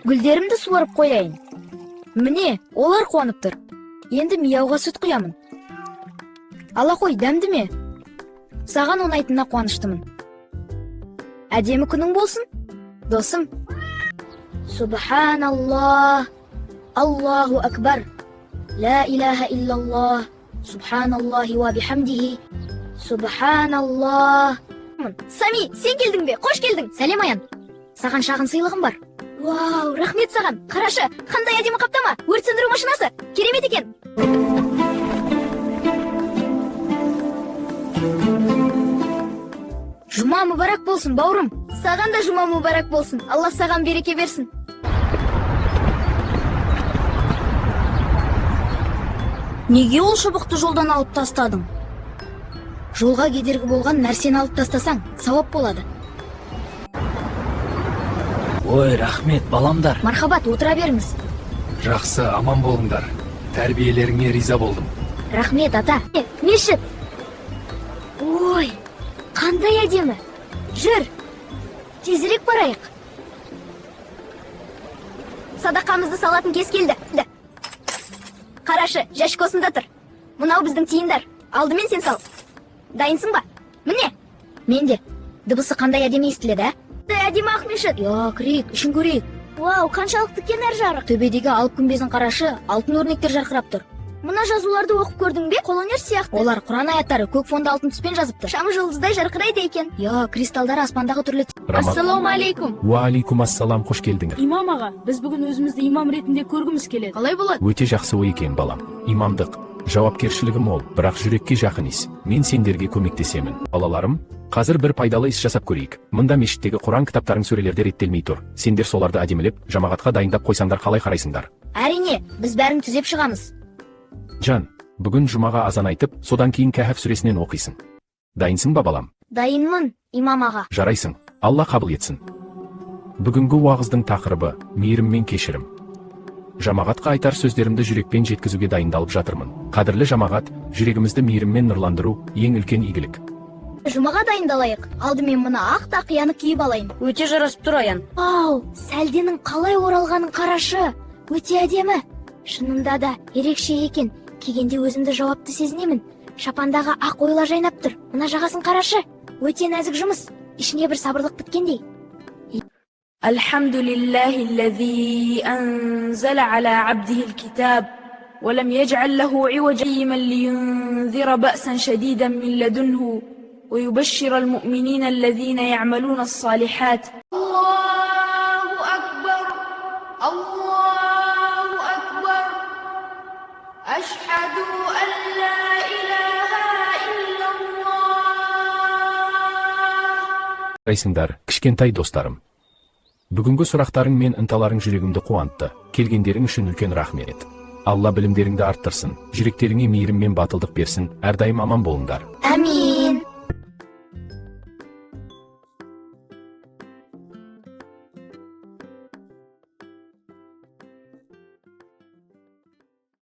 Гүлдерімді суарып қояйын. Міне, олар қуанып тұр. Енді Мияуға сүт құямын. Ала қой, дәмді ме? Саған ұнайтынына қуаныштымын. Әдемі күнің болсын, досым. Субханаллах, Аллаху акбар, ла илаха иллаллах, субханаллахи ва бихамдихи, субханаллах. Сами, сен келдің бе? Қош келдің. Сәлем, Аян. Саған шағын сыйлығым бар. Вау, рахмет саған. Қарашы, қандай әдемі қаптама. Өрт сөндіру машинасы. Керемет екен. Жұма мүбарак болсын, бауырым. Саған да жұма мүбарак болсын. Алла саған береке берсін. Неге ол шыбықты жолдан алып тастадың? Жолға кедергі болған нәрсені алып тастасаң, сауап болады. Ой, рахмет, баламдар. Мархабат, отыра беріңіз. Жақсы, аман болыңдар. Тәрбиелеріңе риза болдым. Рахмет, ата. Мешіт. Ой, қандай әдемі. Жүр, тезірек барайық. Садақамызды салатын кез келді. Қарашы, жәшік осында тұр. Мынау біздің тиындар. Алдымен сен сал. Дайынсың ба? Міне. Мен де. Дыбысы қандай әдемі естіледі, ә? Әдемі ақ мешіт. Я, кірейік, ішін көрейік. Вау, қаншалықты кең әрі жарық. Төбедегі алып күмбезін қарашы, алтын өрнектер жарқырап тұр. Мына жазуларды оқып көрдің бе? Қолөнер сияқты. Олар Құран аяттары, көк фонда алтын түспен жазыпты. Шам жұлдыздай жарқырайды екен. Я, кристалдар аспандағы түрлі. Ассалаумағалейкум. Уағалейкум ассалам, қош келдіңдер. Имам аға, біз бүгін өзімізді имам ретінде көргіміз келеді. Қалай болады? Өте жақсы ой екен, балам. Имамдық жауапкершілігі мол, бірақ жүрекке жақын іс. Мен сендерге көмектесемін. Балаларым, қазір бір пайдалы іс жасап көрейік. Мында мешіттегі Құран кітаптарың сөрелерде реттелмей тұр. Сендер соларды әдемілеп, жамағатқа дайындап қойсаңдар, қалай қарайсыңдар? Әрине, біз бәрін түзеп шығамыз. Жан, бүгін жұмаға азан айтып, содан кейін Кәһіф сүресінен оқисың. Дайынсың ба, балам? Дайынмын, имам аға. Жарайсың, Алла қабыл етсін. Бүгінгі уағыздың тақырыбы – мейірім мен кешірім. Жамағатқа айтар сөздерімді жүрекпен жеткізуге дайындалып жатырмын. Қадірлі жамағат, жүрегімізді мейіріммен нұрландыру – ең үлкен игілік. Жұмаға дайындалайық. Алдымен мына ақ тақияны киіп алайын. Өте жарасып тұр, Аян. Вау, сәлденің қалай оралғанын қарашы. Өте әдемі. Шынында да ерекше екен. Кигенде өзімді жауапты сезінемін. Шапандағы ақ ойлар жайнап тұр. Мына жағасын қарашы. Өте нәзік жұмыс. Ішіне бір сабырлық біткендей. الحمد لله الذي أنزل على عبده الكتاب ولم يجعل له عوجا، قيما لينذر بأسا شديدا من لدنه ويبشر المؤمنين الذين يعملون الصالحات. الله أكبر، الله أكبر، أشهد أن لا إله إلا الله. Жарайсыңдар, кішкентай достарым. Бүгінгі сұрақтарың мен ынталарың жүрегімді қуантты. Келгендерің үшін үлкен рахмет. Алла білімдеріңді арттырсын, жүректеріңе мейірім мен батылдық берсін, әрдайым аман болыңдар. Әмин.